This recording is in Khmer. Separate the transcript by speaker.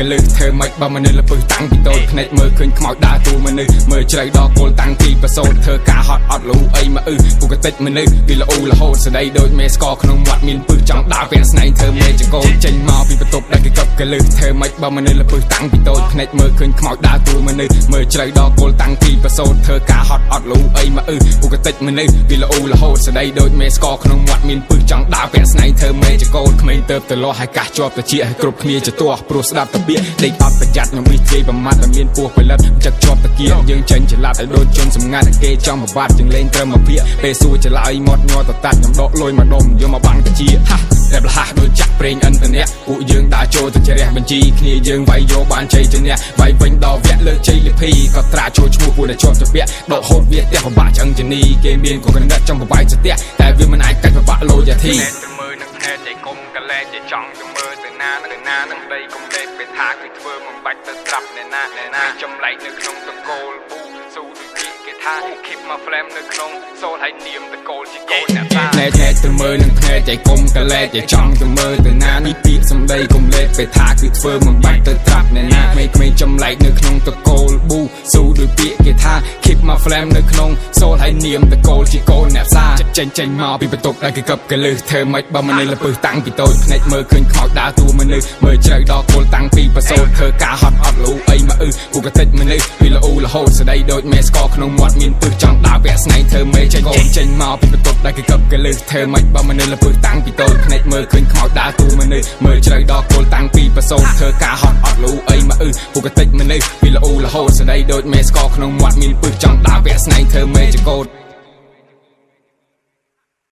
Speaker 1: កលឹះធ្វើម៉េចបើមនុស្សលពឹសតាំងពីតូចភ្នែកមើលឃើញខ្មោចដើរតួមនុស្សមើលជ្រៅដល់គល់តាំងពីប្រសូតធ្វើការហត់អត់លូអីមកអ៊ឺពុកតិចមនុស្សវាល្អរហូតស្ដីដូចមេស្កក្នុងមាត់មានពឹសចង់ដើរពាក់ស្នែងធ្វើមេចកោចេញមកពីបន្ទប់ដែលគេកឹបកលឹះធ្វើម៉េចបើមនុស្សលពឹសតាំងពីតូចភ្នែកមើលឃើញខ្មោចដើរតួមនុស្សមើលជ្រៅដល់គល់តាំងពីប្រសូតធ្វើការហត់អត់លូអីមកអ៊ឺពុកតិចមនុស្សវាល្អរហូតស្ដីដូចមេស្កក្នុងមាត់មានពឹសចង់ដើរពាក់ស្នែងធ្វើមេចកោក្មេងទៅទៅលាស់ឲ្យកាសជាប់តិចឲ្យគ្រប់គ្នាចទាស់ព្រោះស្ដាប់តាពាកដេកអត់ប្រយ័ត្នខ្ញុំវិទ្យាប្រមាត់តែមានពោះផលិតចឹកជាប់តាគៀយើងចេញចល័តឲ្យដូចជនសម្ងាត់គេចង់បបាត់ជាងលេងត្រឹមមកភាកពេលសួរចឡើយមាត់ញ័រតតាត់ខ្ញុំដកលុយមកដុំយកមកបាំងតាជាហារ៉ែបលះដូចចាក់ប្រេងឥន្ធនៈពួកយើងដើរចូលទៅជ្រះបញ្ជីគ្នាយើងវាយយកបានជ័យជំនះវាយវិញដល់វគ្គលើកជ័យលិភីក៏ត្រាចូលឈ្មោះពួកដែលជាប់ជាពាក់ដកហូតវាផ្ទះពិបាកឆ្អឹងជនីគេមានកកណិតចង់បបាយស្ទះតែវាមិនអាចកាច់ពិបាកលោយ៉ាធីទៅមើលនឹងភ្នែកឯកុំកលែកឯចង់ទៅមើលទៅណាទៅណានឹងដីកុំលេបពេលថាគឺធ្វើមិនបាច់ទៅត្រាប់អ្នកណាអ្នកណាចម្លែកនៅក្នុងតកូលប៊ូស៊ូដូចពាក្យគេថា keep my flame នៅក្នុងសូលហើយនាមតកូលជាកូនអ្នកតាភ្នែកភ្នែកទៅមើលនឹងភ្នែកឯកុំកលែកឯចង់ទៅមើលទៅណានេះពាក្យសំដីកុំលេបពេលថាគឺធ្វើមិនបាច់ទៅត្រាប់អ្នកណាក្មេងៗចម្លែកនៅក្នុងតកូលប៊ូស៊ូដូចពាក្យគេថា keep my flame នៅក្នុងសូលហើយនាមតកូលជាកូនអ្នកផ្សារចេញចេញមកពីបន្ទប់ដែលគេកឹបកលឹះធ្វើម៉េចបើមនុស្សលពឹសតាំងពីតូចភ្នែកមើលឃើញខ្មោចដើរតួមនុស្សមើលជ្រៅដល់គល់តាំងពីប្រសូតធ្វើការហត់អត់លូអីមកអ៊ឺពុកតិចមនុស្សវាល្អរហូតស្ដីដូចមេស្កក្នុងមាត់មានពឹសចង់ដើរពាក់ស្នែងធ្វើមេចេញកូនចេញមកពីបន្ទប់ដែលគេកឹបកលឹះធ្វើម៉េចបើមនុស្សលពឹសតាំងពីតូចភ្នែកមើលឃើញខ្មោចដើរតួមនុស្សមើលជ្រៅដល់គល់តាំងពីប្រសូតធ្វើការហត់អត់លូអីមកអ៊ឺពុកតិចមនុស្សវាល្អរហូតស្ដីដូចមេស្កក្នុងមាត់មានពឹសចង់ដើរពាក់ស្នែងធ្វើមេចកោត។